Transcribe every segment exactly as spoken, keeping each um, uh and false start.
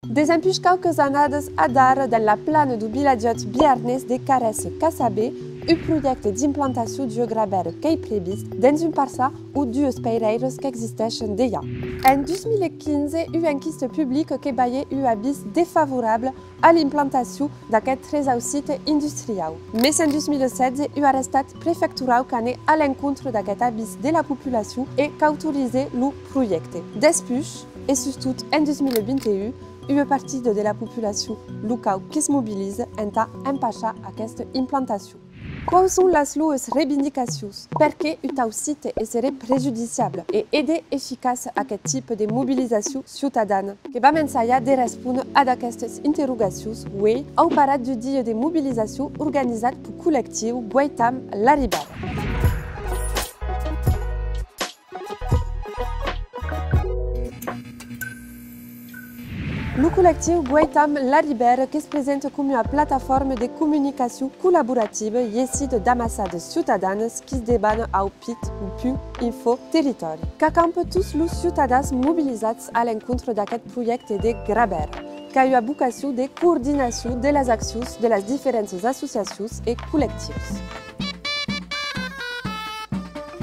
Desempuish quauques annadas adara, dens la plana deu vilatjòt biarnés de Carèssa-Cassabé, un projècte d'implantacion d'ua grabèra qu'ei previst dens un parçan ont duas peireiras qu'existeishen dejà. En dus mila quinze, ua enquista publica que balhè un avís defavorable a l'implantacion d'aqueth tresau site industriau. Mès en dus mila setze, ua arrestat prefectorau qu'anè a l'encontre d'aqueth avís de la populacion e qu'autorizè lo projècte. Despuish, e sustot en dus mila vint e un, ua partida de la populacion locau que's mobiliza entà empachar aquesta implantacion. Quaus son las loas reivindicacions? Perqué un tau site e seré prejudiciable? E hè d'eficaç aqueth tipe de mobilizacion ciutadana? Que vam ensajar de respóner ad aquestas interrogacions uei au parat d'un dia de mobilizacion organizat peu collectiu Guaitam la Ribèra. Lo collectiu Guaitam la Ribèra que's presenta coma ua plataforma de comunicacion collaborativa iesit d'amassadas ciutadanas qui's debana au pit o punt info territòri. Qu'acampa tots los ciutadans mobilizats a l'encontre d'aqueth projècte de grabèra. Qu'a ua vocacion de coordinacion de las accions de las diferentas associacions e collectius.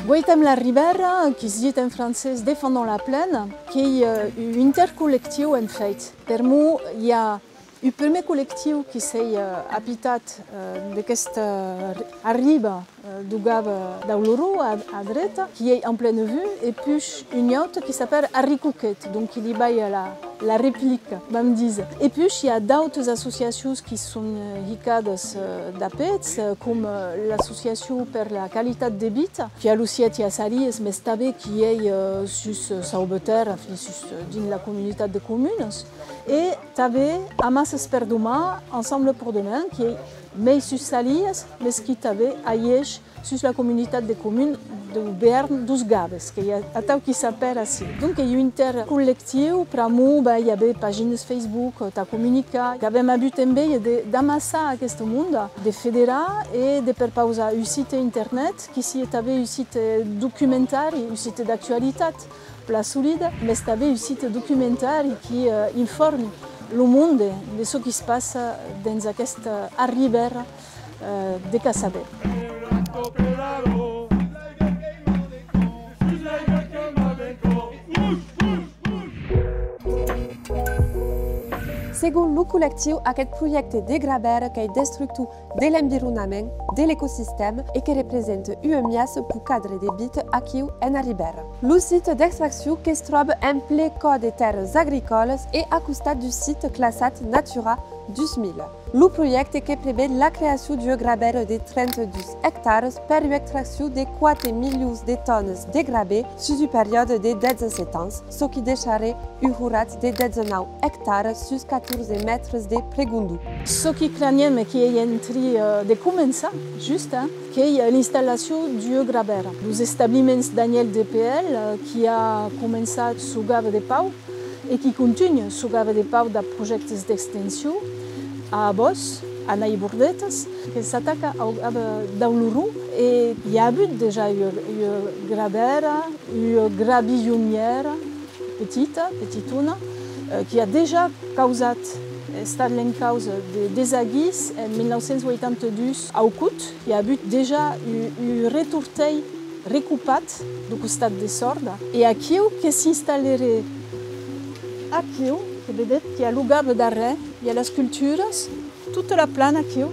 Guaitam la Ribèra, qui's ditz en francés Défendons la Plaine, qu'ei, eh, un intercollectiu en fèit. Permor i a un prumèr collectiu qui s'ei, eh, apitat, eh, d'aquesta, eh, arriba, eh, deu Gave deu Loron a, a dreta, qui ei en plena vue, e puish un aute qui s'apèra Arricoquet, donc qui li balha la, la replica, vam díser. E puish i a d'autes associacions qui son, eh, hicadas, eh, dab eths, eh, com, eh, l'associacion per la qualitat de vita, qui a lo siègi a Salies, mès tanben qui ei, eh, sus, eh, Sauvetèrra, enfin, sus, eh, dins la comunitat de comunas. E tanben Amassas per Doman, Ensemble pour Demain, qui ei mei sus Salies, mès qui tanben ahieish sus la comunitat de comunas deu Bearn deus Gaves, qu'ei atau qui s'apèra ací. Donc, ei un intercollectiu, pr'amor, ben, i avè paginas Facebook, eh, tà comunicar. Qu'avem avut enveja de, d'amassar aquesta monda, de federar e de perpausar un site internet, qui sia tanben un site documentari, un site d'actualitat, plan solide, mès tanben un site documentari qui, eh, informi lo monde de çò qui's passa dens aquesta, eh, arribèra, eh, de Cassabé. Segon lo collectiu, aqueth projècte de grabèra qu'ei destructor de l'environament, de l'ecosistèma e que representa ua miaça peu cadre de vita aquiu en Arribèra. Lo site d'extraccion que's tròba en plen còr de tèrras agricòlas e a costat d'un site classat Natura dus mila. Lo projècte que prevet la creacion d'ua grabèra de trenta-dus ectaras per ua extraccion de quate milions de tònas de grabè sus un periòde de dètz-a-sèt ans, çò qui deisharè un horat de dètz-a-nau ectaras sus catorze mètres de pregondor. Çò qui cranhem e qui ei en trin, eh, de començar, just, eh, qu'ei, eh, l'installacion d'ua grabèra. Los establiments Daniel D P L, eh, qui a començat suu Gave de Pau e qui contunha suu Gave de Pau dab projèctes d'extension a Abòs, a Nair Bordetas, que s'ataca au Gave deu Loron, e i a avut dejà ua, ua grabèra, ua grabilhonièra, petita, petitona, eh, qui a dejà causat, estat l'encausa de desaguís en mila nau cents ueitanta dus au Cot. I a avut dejà un, un retortèir recopat deu costat de Sòrda. E aquiu que s'instaleré, aquiu, que vedetz, qu'i a lo Gave darrèr, i a las culturas, tota la plana aquiu.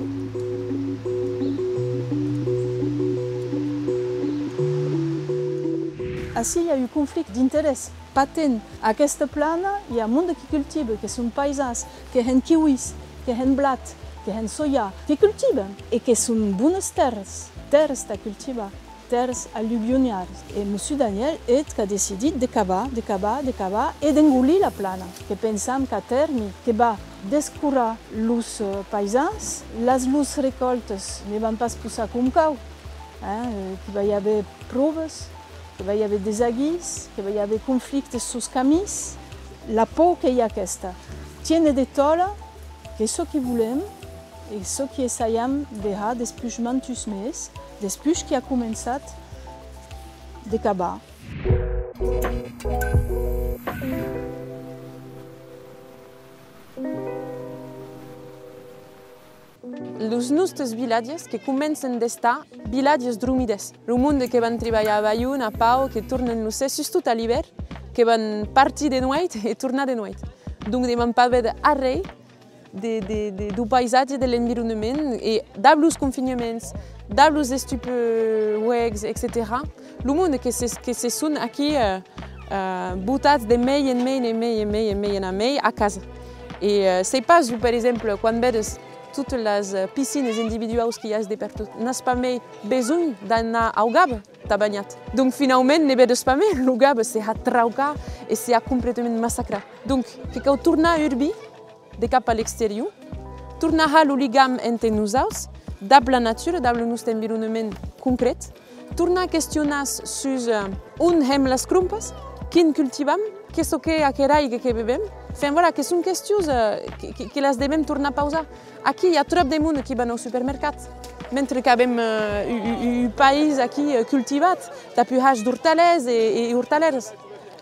Ací i a un conflicte d'interès. Patent, aquesta plana, i a monde qui cultiva, que son paisans, que hèn kiwis, que hèn blat, que hèn soja, que cultivan e que son bonas tèrras, tèrras tà cultivar, tèrras alluvioniaras. E Mossur Daniel, eth, qu'a decidit de cavar, de cavar, de cavar e d'engolir la plana, que pensam qu'a tèrmi que va descorar los, eh, paisans, las lors recòltas ne van pas possar com cau, eh, eh, que va i aver provas, que va i aver desaguís, que va i aver conflictes sus camins. La paur qu'ei aquesta. Tiene de tòla, qu'ei çò qui volem e çò qui essaiam de har despuish mantuns mes, despuish qui a començat de cavar. Los nòstes vilatges que comencen d'estar vilatges dromides. Lo monde que van tribalhar a Baiona, a Pau, que tornen lo ser, sustot a l'ivèrn, que van partir de nueit e tornar de nueit. Donc, demam pas véder arrei de, de, de, deu paisatge, de l'environament, e dab los confinhaments, dab los estups huecs, etcetèra, lo monde que se, que se son aquí, eh, eh, botats de mei en mei, en mei, en mei, en mei, en a mei, a casa. E, eh, sei pas, jo, per exemple, quan vedes totas las, eh, piscinas individuaus que i as de pertot, n'as pas mei besonh d'anar au Gave t'a banhat. Donc, finaument, ne vedes pas mei, lo Gave se ha traucat e se ha completament massacrat. Donc, que cau tornar urbir de cap a l'exterior, tornar har lo ligam ente nosauts, dab la natura, dab lo nòste environament concret, tornar questionar sus, eh, on hèm las crompas, quin cultivam, qu'ei çò qu'ei aquera aiga que bevem. Enfin, voilà, que son questions, eh, que, que, que las devem tornar pausar. Aquí i a tròp de monde qui van au supermercat, mentre qu'avem, eh, u, u, u, un país aquí, eh, cultivat, tà puhar d'ortalèrs e, e ortalèras.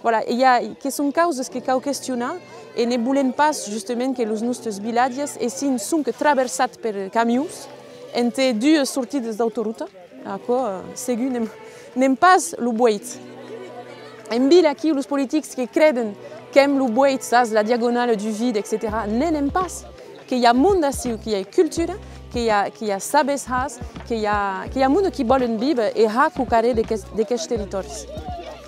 Voilà, e i a, que son causas que cau questionar e ne volem pas, justament, que los nòstes vilatges essin sonque traversats per camions ente duas sortidas d'autorota. Aquò, eh, segur, n'èm, n'èm pas lo vueit. En vila, aquí, los politics que creden qu'èm lo vueit, sas, la diagonale du vide, etcetèra, ne n'èm pas. Que i a monde aciu, que i a cultura, que i a, que i a sabers-has, que i a, que i a monde qui vòlen víver e har quauquarren de ques-, de quests territòris.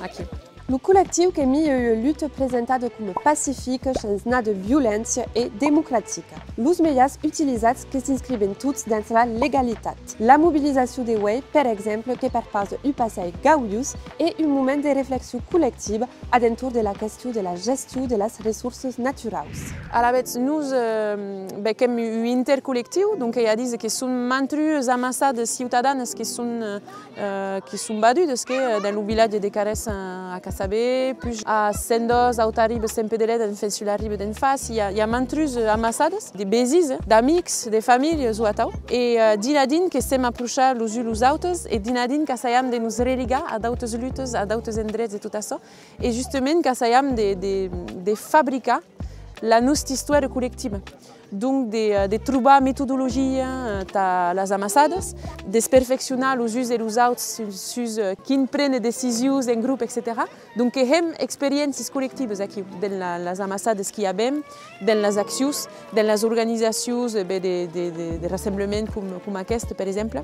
Aquí. Lo collectiu que mia ua luta presentada coma pacifica, shens nada violéncia e democratica. Los mejans utilizats que s'inscriven tots dens la legalitat. La mobilizacion de uei, per exemple, que perpausa un passei gaujós e un moment de reflexion collectiva a d'entorn de la question de la gestion de las ressorsas naturaus. Alavetz, nos, eh, ben, qu'èm un intercollectiu, donc ei a díser que son mantruas amassadas ciutadanas que son, eh, eh, qui son vadudas, que, eh, dens lo vilatge de Carrés a, a Cassabé, puish a Sent Dòs, Auta Riba, Sent Pè de Lèda, enfin, sus la riba d'en fàcia, i a, i a mantruas, eh, amassadas, de vesins, eh, d'amics, de familhas o atau. E, eh, dinadin que sèm aprochats los uns los autes e dinadin qu'assajam de nos religar a d'autes lutas, a d'autes endrets e tot açò. E justament qu'assajam de, de, de fabricar la nòsta istòria collectiva. Donc de, de trobar metodologia, eh, tà las amassadas, de's perfeccionar los uns e los auts sus, sus, eh, quin préner decisions en grop, etcetèra. Donc que hèm experiéncias collectivas aquiu, dens la, las amassadas qui avem, dens las accions, dens las organizacions, eh, ben, de, de, de, de rassemblement com, com aqueste, per exemple.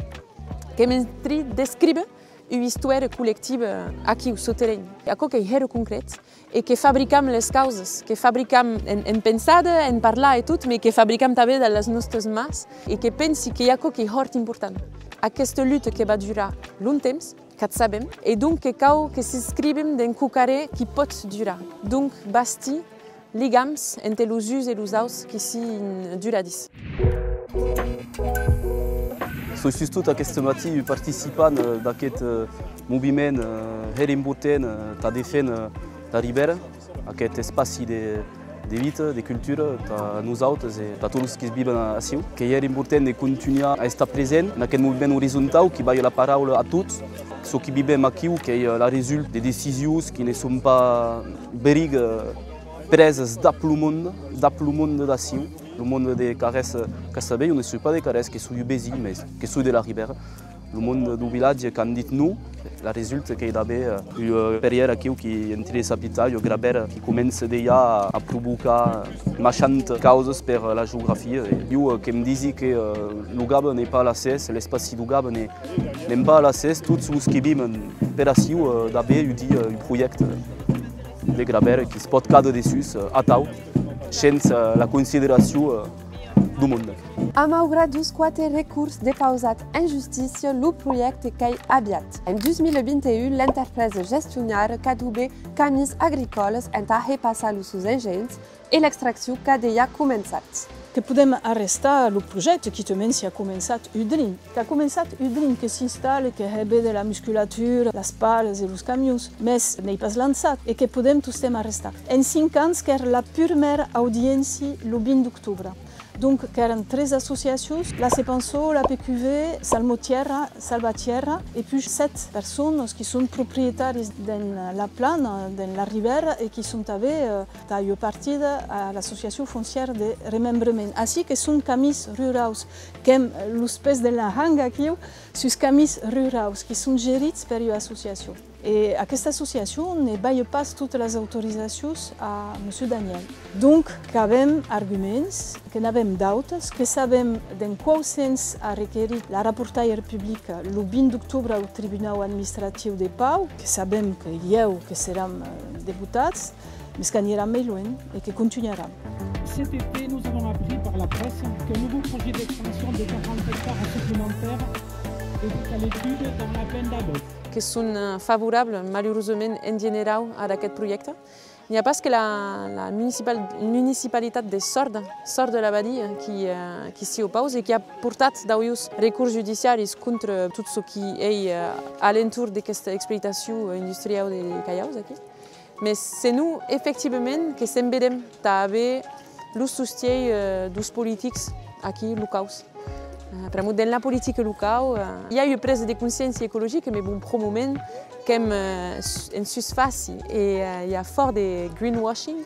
Qu'èm en trin d'escríver ua istòria collectiva aquiu, suu terrenh. Aquò qu'ei hèra concret. E que fabricam les causas, que fabricam en, en pensada, en parlar e tot, mes que fabricam tanben dab las nòstas mans, e que pensi qu'ei aquò qu'ei hòrt important. Aquesta luta que va durar longtemps, qu'ac sabem, e donc que cau que s'inscrivem dens quauquarren qui pòt durar. Donc, bastir ligams ente los uns e los auts qui sian duradís. Soi sustot aqueste matin un participant, eh, d'aqueth, eh, moviment, eh, hèra important, eh, tà deféner, eh, la Ribèra, aqueth espaci de, de vita, de cultura, tà nosautes e tà tots los qui viven a-, aciu. Qu'ei hèra important de contunhar a estar present en aqueth moviment orizontau qui balha la paraula a tots. Çò qui vivem aquiu qu'ei, eh, la resulta de decisions qui ne son pas beric, eh, presas dab lo monde, dab lo monde d'aciu. Lo monde de Carrés, eh, Cassabé, jo ne soi pas de Carrés, que soi un vesin, mes que soi de la Ribèra. Lo monde deu vilatge qu'an dit non, la resulta qu'ei d'aver, eh, ua, eh, perrièra aquiu qui entri de Sapità, ua grabèra qui comença dejà a provocar, eh, machantas causas per, eh, la geografia. E jo, eh, que'm disi que, eh, lo Gave n'ei pas a la ses, l'espaci deu Gave n'ei, n'ei pas a la ses, tots los qui viven per aciu, eh, d'aver un dia, eh, un projècte de grabèra qui's pòt cadre dessús, eh, atau, shens, eh, la consideracion, eh, deu monde. A maugrat deus quate recors depausats en justícia, lo projècte qu'ei aviat. En dus mila vint e un, l'enterpresa gestionara qu'a dubé camins agricòlas entà hèr passar los seus engenhs e l'extraccion qu'a dejà començat. Que podem arrestar lo projècte, quitament s'i a començat un drin. Qu'a començat un drin, que s'installa, que hè véder la musculatura, las palas e los camions, mes n'ei pas lançat e que podem tostemps arrestar. En cinc ans, qu'èra la purmèra audiéncia lo vint d'octobre. Donc, qu'èran tres associacions, la Sepanso, la P Q V, Salmo Tierra, Salva Tierra, e puish sèt personas qui son proprietaris dens la plana, dens la Ribèra, e qui son tanben, eh, tà ua partida a l'associacion foncièra de remembrament. Ací que son camins ruraus, qu'èm los pès de la hanga aquiu, sus camins ruraus, que son gerits per ua associacion. E aquesta associacion ne balha pas totas las autorizacions a Monsieur Daniel. Donc, qu'avem arguments, que n'avem d'autes, que sabem d'en quau sens a requerit la raportaire publica lo vint d'octobre au Tribunau Administratiu de Pau, que sabem que ieu que seram, eh, deputats, mes qu'aniram mei luenh e que contunharam. Cet été, nous avons appris par la presse qu'un nouveau projet d'extension de quarante hectares supplémentaires était à l'étude dans la Bende a Bòsc. Que son, eh, favorables, malurosament, en generau, ad aqueth projècte. N'i a pas que la, la municipal-, municipalitat de Sòrda, Sòrda-l'Abadia, qui, eh, qui s'i opausa e qui a portat d'aulhors recors judiciaris contra tot çò qui ei, eh, a l'entorn d'aquesta exploitacion, eh, industriau de, de calhaus aquí. Mes senon, efectivament, que se'n vedem tà aver lo sostièr, eh, deus politics aquí locaus. Eh, pr'amor dens la politica locau, eh, i a ua presa de consciéncia ecologica, mes bon, pro moment, qu'èm, eh, su-, en susfàcia e, eh, i a fòrt de greenwashing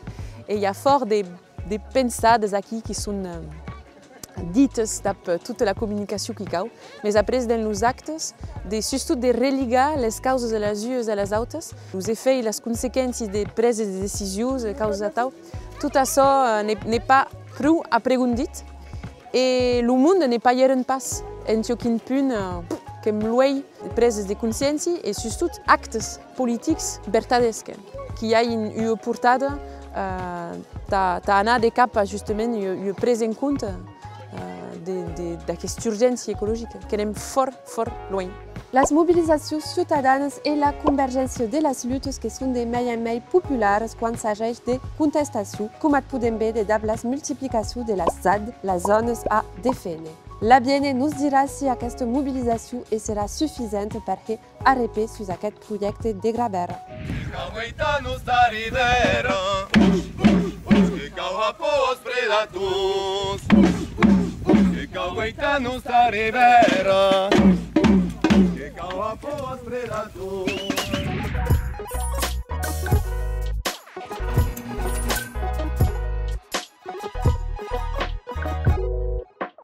e i a fòrt de, de pensadas aquí qui son, eh, ditas dab tota la comunicacion qui cau, mes après dens los actes, de, sustot de religar les causas e las uas a las autas, los efèits, las consequéncias de presas de decisions, de causas atau, tot açò, eh, n'ei, n'ei pas pro apregondit e lo monde ne palhèren pas. En quauquin punt, eh, qu'èm luei de presas de consciéncia e sustot actes politics vertadèrs, que, qui agen ua portada, eh, tà, tà anar de cap a justament ua, ua presa en compte, eh, de, de, d'aquesta urgéncia ecologica, que n'èm fòrt, fòrt luenh. Las mobilizacions ciutadanas e la convergéncia de las lutas que son de mei en mei popularas quan s'ageish de contestacion, coma ac podem véder dab las multiplicacions de las ZAD, las zònas a deféner. L'aviéner nos dirà si aquesta mobilizacion e serà sufisenta per hèr arrepé sus aqueth projècte de Grabèra. Que cau guaitar nosta ribèra, que cau apor aus predators, que cau guaitar nosta ribèra, que cau apor aus predators.